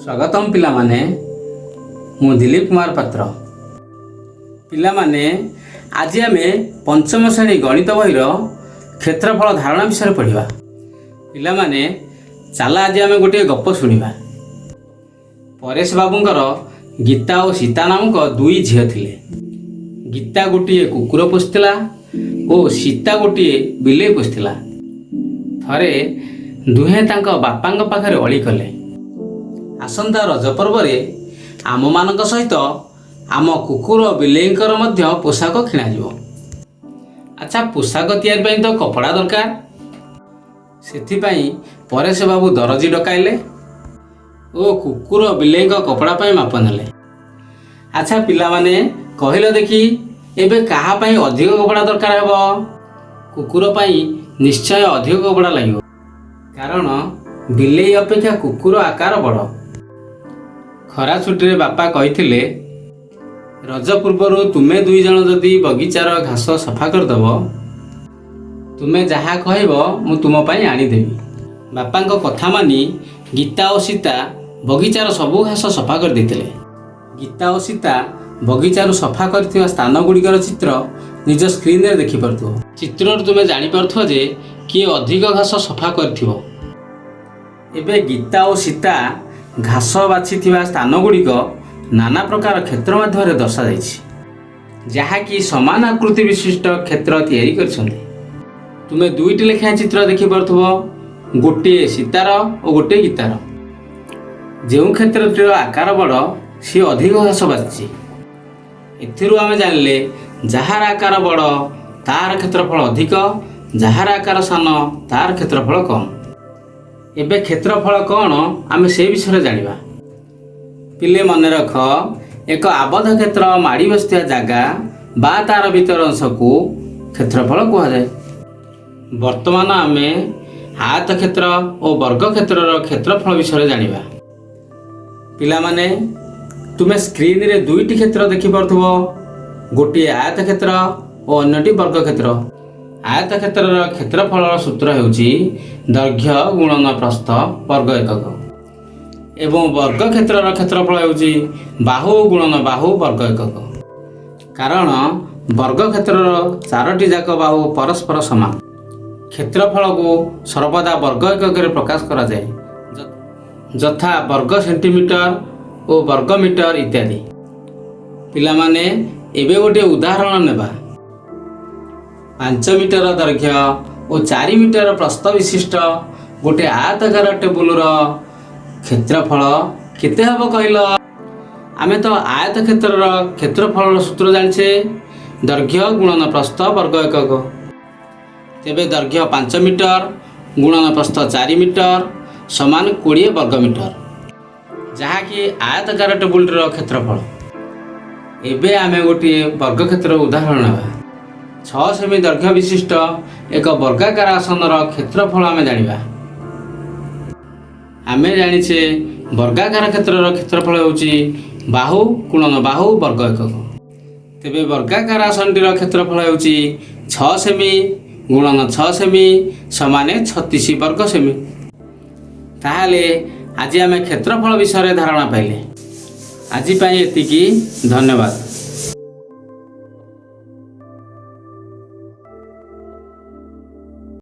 ସ୍ୱାଗତମ ପିଲାମାନେ। ମୁଁ ଦିଲୀପ କୁମାର ପାତ୍ର। ପିଲାମାନେ, ଆଜି ଆମେ ପଞ୍ଚମ ଶ୍ରେଣୀ ଗଣିତ ବହିର କ୍ଷେତ୍ରଫଳ ଧାରଣା ବିଷୟରେ ପଢ଼ିବା। ପିଲାମାନେ, ଚାଲ ଆଜି ଆମେ ଗୋଟିଏ ଗପ ଶୁଣିବା। ପରେଶ ବାବୁଙ୍କର ଗୀତା ଓ ସୀତା ନାମକ ଦୁଇ ଝିଅ ଥିଲେ। ଗୀତା ଗୋଟିଏ କୁକୁର ପୋଷିଥିଲା ଓ ସୀତା ଗୋଟିଏ ବିଲେଇ ପୋଷିଥିଲା। ଥରେ ଦୁହେଁ ତାଙ୍କ ବାପାଙ୍କ ପାଖରେ ଅଳି କଲେ, "ଆସନ୍ତା ରଜ ପର୍ବରେ ଆମମାନଙ୍କ ସହିତ ଆମ କୁକୁର ବିଲେଇଙ୍କର ମଧ୍ୟ ପୋଷାକ କିଣାଯିବ।" ଆଚ୍ଛା, ପୋଷାକ ତିଆରି ପାଇଁ ତ କପଡ଼ା ଦରକାର। ସେଥିପାଇଁ ପରେଶ ବାବୁ ଦରଜି ଡକାଇଲେ ଓ କୁକୁର ବିଲେଇଙ୍କ କପଡ଼ା ପାଇଁ ମାପ ନେଲେ। ଆଚ୍ଛା ପିଲାମାନେ, କହିଲ ଦେଖି, ଏବେ କାହା ପାଇଁ ଅଧିକ କପଡ଼ା ଦରକାର ହେବ? କୁକୁର ପାଇଁ ନିଶ୍ଚୟ ଅଧିକ କପଡ଼ା ଲାଗିବ, କାରଣ ବିଲେଇ ଅପେକ୍ଷା କୁକୁର ଆକାର ବଡ଼। ଖରା ଛୁଟିରେ ବାପା କହିଥିଲେ, "ରଜ ପୂର୍ବରୁ ତୁମେ ଦୁଇ ଜଣ ଯଦି ବଗିଚାର ଘାସ ସଫା କରିଦେବ, ତୁମେ ଯାହା କହିବ ମୁଁ ତୁମ ପାଇଁ ଆଣିଦେବି।" ବାପାଙ୍କ କଥା ମାନି ଗୀତା ଓ ସୀତା ବଗିଚାର ସବୁ ଘାସ ସଫା କରିଦେଇଥିଲେ। ଗୀତା ଓ ସୀତା ବଗିଚାରୁ ସଫା କରିଥିବା ସ୍ଥାନ ଗୁଡ଼ିକର ଚିତ୍ର ନିଜ ସ୍କ୍ରିନରେ ଦେଖିପାରୁଥିବ। ଚିତ୍ରରୁ ତୁମେ ଜାଣିପାରୁଥିବ ଯେ କିଏ ଅଧିକ ଘାସ ସଫା କରିଥିବ। ଏବେ ଗୀତା ଓ ସୀତା ଘାସ ବାଛିଥିବା ସ୍ଥାନ ଗୁଡ଼ିକ ନାନା ପ୍ରକାର କ୍ଷେତ୍ର ମାଧ୍ୟମରେ ଦର୍ଶାଯାଇଛି, ଯାହାକି ସମାନ ଆକୃତି ବିଶିଷ୍ଟ କ୍ଷେତ୍ର ତିଆରି କରିଛନ୍ତି। ତୁମେ ଦୁଇଟି ଲେଖାଏଁ ଚିତ୍ର ଦେଖିପାରୁଥିବ, ଗୋଟିଏ ସୀତାର ଓ ଗୋଟିଏ ଗୀତାର। ଯେଉଁ କ୍ଷେତ୍ରଟିର ଆକାର ବଡ଼, ସିଏ ଅଧିକ ଘାସ ବାଛିଛି। ଏଥିରୁ ଆମେ ଜାଣିଲେ, ଯାହାର ଆକାର ବଡ଼ ତାହାର କ୍ଷେତ୍ରଫଳ ଅଧିକ, ଯାହାର ଆକାର ସାନ ତାହାର କ୍ଷେତ୍ରଫଳ କମ୍। ଏବେ କ୍ଷେତ୍ରଫଳ କ'ଣ, ଆମେ ସେ ବିଷୟରେ ଜାଣିବା। ପିଲେ, ମନେ ରଖ, ଏକ ଆବଦ୍ଧ କ୍ଷେତ୍ର ମାଡ଼ି ବସିଥିବା ଜାଗା ବା ତାର ଭିତର ଅଂଶକୁ କ୍ଷେତ୍ରଫଳ କୁହାଯାଏ। ବର୍ତ୍ତମାନ ଆମେ ଆୟତ କ୍ଷେତ୍ର ଓ ବର୍ଗ କ୍ଷେତ୍ରର କ୍ଷେତ୍ରଫଳ ବିଷୟରେ ଜାଣିବା। ପିଲାମାନେ, ତୁମେ ସ୍କ୍ରିନରେ ଦୁଇଟି କ୍ଷେତ୍ର ଦେଖିପାରୁଥିବ, ଗୋଟିଏ ଆୟତ କ୍ଷେତ୍ର ଓ ଅନ୍ୟଟି ବର୍ଗ କ୍ଷେତ୍ର। ଆୟତ କ୍ଷେତ୍ରର କ୍ଷେତ୍ରଫଳର ସୂତ୍ର ହେଉଛି ଦୈର୍ଘ୍ୟ ଗୁଣନ ପ୍ରସ୍ଥ ବର୍ଗ ଏକକ ଏବଂ ବର୍ଗ କ୍ଷେତ୍ରର କ୍ଷେତ୍ରଫଳ ହେଉଛି ବାହୁ ଗୁଣନ ବାହୁ ବର୍ଗ ଏକକ, କାରଣ ବର୍ଗ କ୍ଷେତ୍ରର ଚାରୋଟି ଯାକ ବାହୁ ପରସ୍ପର ସମାନ। କ୍ଷେତ୍ରଫଳକୁ ସର୍ବଦା ବର୍ଗ ଏକକରେ ପ୍ରକାଶ କରାଯାଏ, ଯଥା ବର୍ଗ ସେଣ୍ଟିମିଟର ଓ ବର୍ଗ ମିଟର ଇତ୍ୟାଦି। ପିଲାମାନେ, ଏବେ ଗୋଟିଏ ଉଦାହରଣ ନେବା। 5 ମିଟର ଦୈର୍ଘ୍ୟ ଓ 4 ମିଟର ପ୍ରସ୍ଥ ବିଶିଷ୍ଟ ଗୋଟିଏ ଆୟତାକାର ଟେବୁଲର କ୍ଷେତ୍ରଫଳ କେତେ ହେବ କହିଲ? ଆମେ ତ ଆୟତ କ୍ଷେତ୍ରର କ୍ଷେତ୍ରଫଳର ସୂତ୍ର ଜାଣିଛେ, ଦୈର୍ଘ୍ୟ ଗୁଣନ ପ୍ରସ୍ଥ ବର୍ଗ ଏକକ। ତେବେ ଦୈର୍ଘ୍ୟ 5 ମିଟର ଗୁଣନ ପ୍ରସ୍ଥ 4 ମିଟର ସମାନ 20 ବର୍ଗ ମିଟର, ଯାହାକି ଆୟତାକାର ଟେବୁଲଟିର କ୍ଷେତ୍ରଫଳ। ଏବେ ଆମେ ଗୋଟିଏ ବର୍ଗକ୍ଷେତ୍ରର ଉଦାହରଣ ନେବା। 6 ସେମି ଦୈର୍ଘ୍ୟ ବିଶିଷ୍ଟ ଏକ ବର୍ଗାକାର ଆସନର କ୍ଷେତ୍ରଫଳ ଆମେ ଜାଣିବା। ଆମେ ଜାଣିଛେ, ବର୍ଗାକାର କ୍ଷେତ୍ରର କ୍ଷେତ୍ରଫଳ ହେଉଛି ବାହୁ ଗୁଣନ ବାହୁ ବର୍ଗ ଏକକ। ତେବେ ବର୍ଗାକାର ଆସନଟିର କ୍ଷେତ୍ରଫଳ ହେଉଛି 6 ସେମି ଗୁଣନ 6 ସେମି ସମାନେ 36 ବର୍ଗ ସେମି। ତାହେଲେ ଆଜି ଆମେ କ୍ଷେତ୍ରଫଳ ବିଷୟରେ ଧାରଣା ପାଇଲେ। ଆଜି ପାଇଁ ଏତିକି। ଧନ୍ୟବାଦ।